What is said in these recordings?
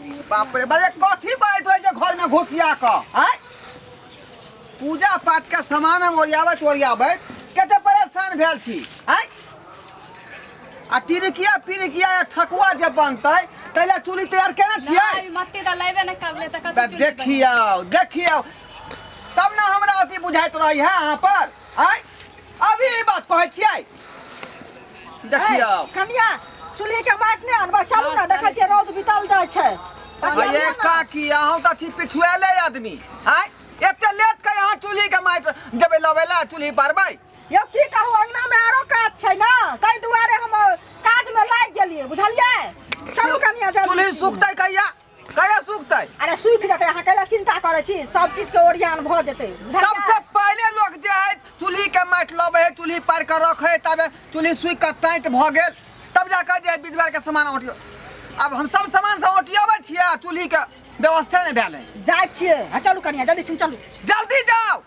बाप रे बाप, कथी कहैत रहै छै घरमे घुसिया कऽ आँय? पूजा पाठ के सामान हम ओरियाबैत ओरियाबैत कते परेशान भेल छी आँय? आ टिरिकिया पिरिकिया या ठकुआ जे बनतै ताहि लए चूल्ही तैयार केने छियै? नहि, मट्टी तऽ लेबे नहि करले तऽ बे कथी चूल्ही बनेबै? देखियौ देखियौ तब ने हमरा अथी बुझाइत रहै है अहाँ पर आँय? अभी ई बात कहै छियै देखियौ। कनिया, चूल्ही के माटि नहि अनबै? चलू ने, देखै छियै रौद बितल जाइ छै। ये काकी, अहूँ तऽ छी पिछुएले आदमी आँय? एते लेट के अहाँ चूल्ही के माटि देबै लबै लए, चूल्ही पारबै? यौ की कहू, अंगना में आरो काज छै ने, ताहि दुआरे हम काज में लागि गेलियै, बुझलियै? चलू कनिया, जल्दी। चूल्ही सुखतै कहिया? कहिया सुखतै? अरे सुखि जेतै, अहाँ कैला चिंता करै छी? सब चीज के ओरियान भऽ जेतै, बुझलियै? सबसे पहिले लोग जे है चूल्ही के माटि लबै है, चूल्ही पार के रखै है, तबे चूल्ही सूखि के टाइट भऽ गेल तब जाकर जे है विधवा के सामान औंटियो। आब हम सब सामान से औंटियाबै छियै आ चूल्ही के व्यवस्था नहि भेल है। जाइ छियै। हाँ, चलू कनिया, जल्दी सिन चलू। जल्दी जाओ।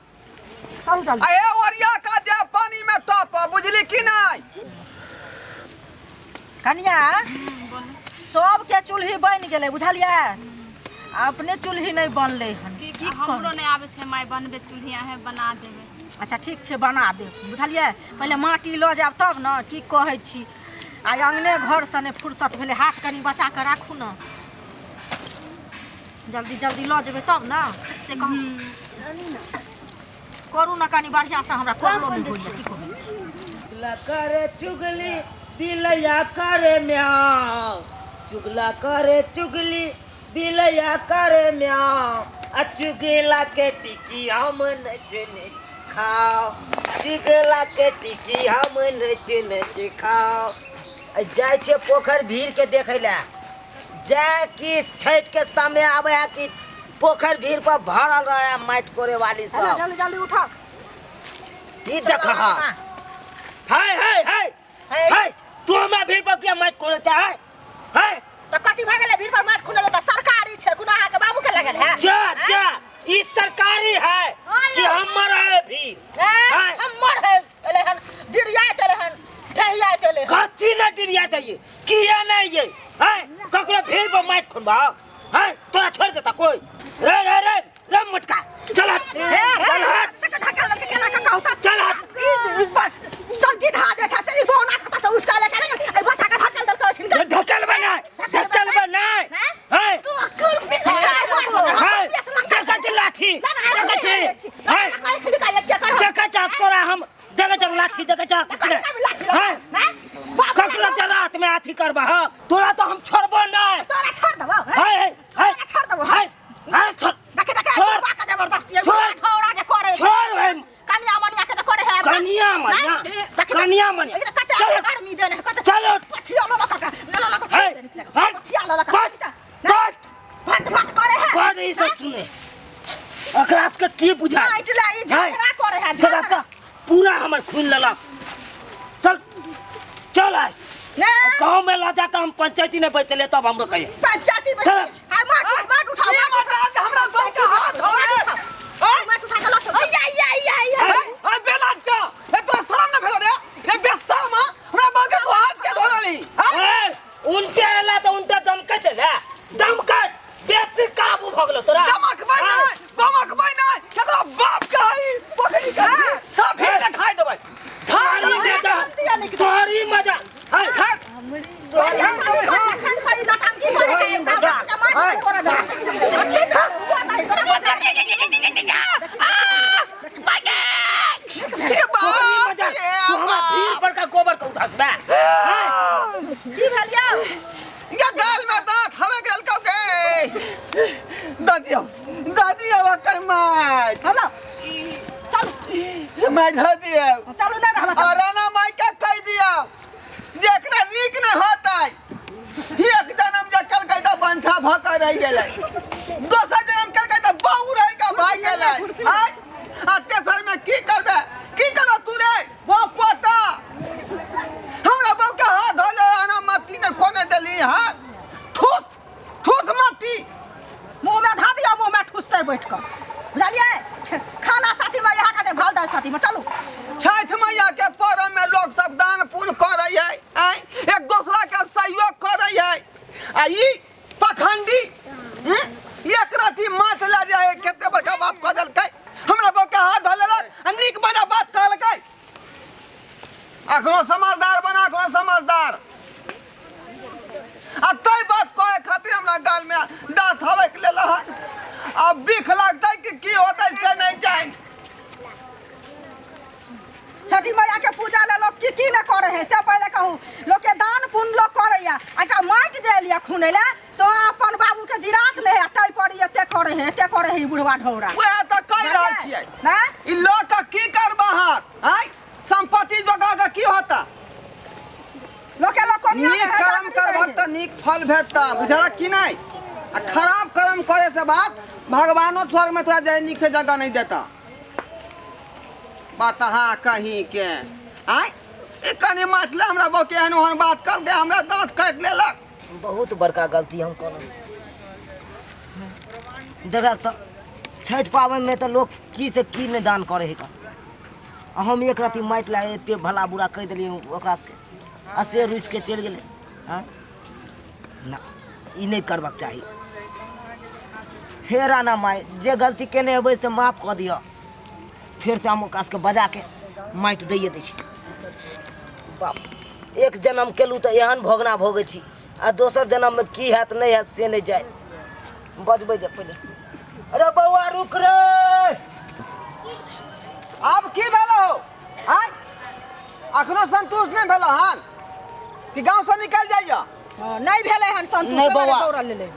चलू चलू। अहे ओरिया का दे पानी में टप, बुझली कि नहीं? कनिया, सबके चूल्ही बनि गेलै, बुझलियै? अपने चूल्ही नहि बनलै हन। की की हमरो नहि आबै छै माय बनबै चूल्ही, अहें बना देबै। अच्छा ठीक छै, बना देब, बुझलियै? पहिले माटि लऽ जायब तब ने। की कहै छी, आइ अङ्गने घरसँ नहि फुर्सत भेलै। हाथ कनि बचा कऽ राखू ने, जल्दी जल्दी लऽ जेबै तब ने। से कहू, करू ने कनि बढ़िआँसँ, हमरा करलो नहि होइए। की कहै छी? चुगला करे चुगली बिलैया करे म्याऊ, चुगला करे चुगली बिलैया करे म्याऊ, आ चुगला के टिकी हम नच नच खाओ, चुगला के टिकी हम नच नच खाओ। आ जाइ छियै पोखरि भीड़ के देखै लए, जाय कि छठि के समय आबै है कि पोखरि भीड़ पर भरल रहे है माटि कोरे वाली हेलो, सब। जल्दी जल्दी उठाओ। ई देख, हाय हाय हाय हाय हाय, तू हमरा भीड़ पर किया माटि कोरे चाहे हाय? तऽ कथी भए गेलै भीड़ पर माटि खुनल? तऽ सरकारी छै, कोनो अहाँके बाबू के लगल है? जा जा, ई सरकारी है कि हमर है भीड़? ए, हमर है। एलै हन डिरियाइत, एलै हन ठहियाइत, एलै हन। कथी ने डिरिया जाइए? किया नहीं ये हैं? ककरो भीड़ पर माटि खुनबाक हैं? तोरा छोड़ देता कोई? रे रे रे रे मोटका, चल हट, चल हट। धक्का लगे केना के कहू तऽ? चल हट। सब्जी ढा जे छै से ई बौना कतऽ से उठका ले के रे, बच्चा के धक्का देलकै छिनका। ढकलबै नहि, ढकलबै नहि हैं? हैं, देखै छी लाठी, देखै छी हैं? देखै छ तोरा हम, देखै छ लाठी, देखै छ हैं? ककरो जे रात में अथी करबा हँ, तोरा तो हम छोड़बो नहि। तोरा छोड़ देबो। है है है। तोरा छोड़ देबो। है है, छोड़। देखे देखे। छोड़। बुढ़बा के जबरदस्ती है। छोड़। ठौरा जे करे। छोड़ भाई। कनिया मनिया के जे करे है। कनिया मनिया, कनिया मनिया। कते चलो। गर्मी देने है, कते। चलो। पथिया लऽ लऽ कऽ, लऽ लऽ कऽ। है हट। पथिया लऽ लऽ कऽ। बट बट भट भट करे है। बड ई सब सुने, एकरा सबके की बुझाय? माटि ले ई झगड़ा करे है। तोरा झगड़ा के पूरा हमर खून लेलक। चल चल आय ने गाँव में ला जाकर हम पंचायती नहीं बैसले तब हमरो कहिए। पंचायती में चल। आ माटि माटि उठाओ, ये माटि उठाओ। माता, हमरा गाँव के हाथ धरे। माटि उठा के लऽ चल। आइ आइ आइ आइ आइ आइ बेला जा, ए तोरा शरम न भेलो रे? रे बेशर्म, हमरा गाँव के तू हाथ के धोलली? ए, उनके एला तो उनके दमकत ने दमकत बेसी काबू भ गेलो तोरा। दमकबै नै, दमकबै नै, केकरो बाप के हई पकड़ी के सब भीड़ के खाइ देबै, खाइ तोहरी देबै। मजा, तोहरी मजा हाय। तोहरी अखन से ई नौटंकी करे है, बाबा के माटि नहि तोरा दे। ठीक है, हुआ नहीं, तोरा मजा। हे तोहरी बाप मजा रे। तू हमरा भीड़ पर का गोबर के उधसबे? की भेल यौ? या गाल में दांत हवे गेल कौ के दादी, दादी अकर माय। हेलो, चलू। माय धो दियो। चलू ने रहब। और राना माय के कह दियो जे एकरा नीक न होतै। एक जन्म जे कल तऽ बंठा भऽ के रहि गेलै, दोसर जन्म कल तऽ बहु रहि के भाग गेलै, आय आ तेसर में की करबै? की करबै तू रे वो पोता? हमरा बहू के हाथ धो ले आना, मट्टी ने कोने देली हाथ, ठूस ठूस मट्टी। मुँह में धा दियौ, मुँह में ठुसतै बैठ कऽ, बुझलियै? खाना साथी में यहाँ खाते भाल दाल साथी में। चलू। छठि मैया के पर्व में लोग सब दान पुण्य करे है, आँय? एक दूसरा के सहयोग करे है, आ ई पखंडी हम्म? एक राति माछ लए जाए कते बड़का बात कह देलकै हमरा बहू के हाथ धऽ लेलक आ नीक बना बात कहलकै। अखनो समझदार बना, अखनो समझदार। आ तै बात कहे खातिर हमरा गाल में दांत हवक लेल हन। आ बिख लगतै कि की होतै से नहीं जान। छठी मैया के पूजा ले लोग की की न करे है से पहले कहू। लोग के दान पुण्य लोग करे या एकटा माटि जे एलिया खुने ले सो अपन बाबू के जिरात ले है तै पर एते करे है, एते करे है ई बुढ़वा ढौरा। वएह तऽ कहि रहल छियै ने ई लऽ कऽ की करबा हाथ आय संपत्ति जोगा के की होता? लोग के लोग कोनिया नीक कर्म करबह तऽ नीक फल भेटता, बुझलक कि नहि? आ खराब कर्म करे से बात भगवानो स्वर्ग में तोरा जाय नीक से जगह नहीं देता। बात हाँ कहीं के आय ई कनि माछले हमरा बहू के एहन ओहन बात कर दे, हमरा दांत काटि लेलक। बहुत बड़का गलती हम कलहुँ। देखा तऽ छठि पाबनिमे तऽ लोक की से की नहि दान करै है, आ हम एक रत्ती माटि लए एते भला बुरा कहि देलियै ओकरा सबके आ से रुसिके चलि गेलै। आँय ना, ई नहि करबाक चाही। हे राणा माय, जे गलती केने हेबै से माफ कऽ दिअ। फेरसँ हम ओकरा सबके बजाके माटि दैए दै छी। बाप, एक जन्म केलहुँ तऽ एहन भोगना भोगै छी आ दोसर जन्ममे की हैत नहि हैत से नहि जाय। बजबै जे पहिले। अरे बौआ रुक रे। आब की भेल हो? आय अखनो संतुष्ट नहि भेल हन कि गाँव से निकल जाइया? हँ, नहि भेलै हन संतुष्ट। नहि बौआ। दौड़ल लेलै।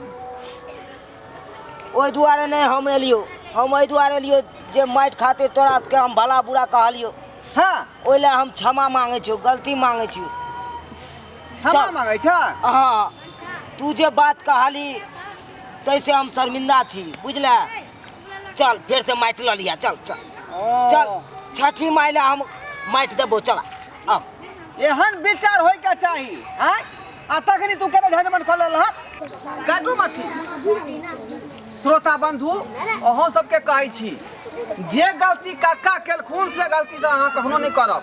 ओहि दुआरे नहि हम एलियो, हम एहि दुआरे एलियो जे माटि खातिर तोरा सबके हम भला बुरा कहलियो। हाँ। ओहि लए हम क्षमा मांगै छियौ, गलती मांगै छियौ। क्षमा चल। मांगै छ? हाँ, तू जे बात कहली तैसे हम शर्मिंदा छी, बुझले? चल फेर से माटि लऽ लिहा, चल चल चल, छठी माय लए हम माटि देबो, चल आब। एहन विचार होय के चाही। आँय आ तखनी तू केना झंझमन कऽ लेलहक? काटू मट्टी। श्रोता बंधु, अहाँ सबके कहै छी जे गलती काका केलखुन से गलती से अहाँ कखनो नहि करब।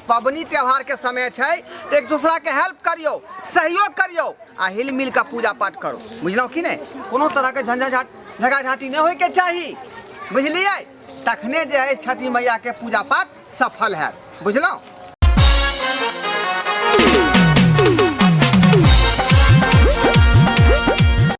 पबनी त्योहार के समय छै तऽ एक दूसरा के हेल्प करियौ, सहयोग करियौ आ हिल मिल कऽ पूजा पाठ करू, बुझलहुँ कि नहि? कोनो तरहके झंझट झगड़ा झाँटी नहि होइके चाही, बुझलियै? तखने जे है छठी मैया के पूजा पाठ सफल हैत, बुझलहुँ?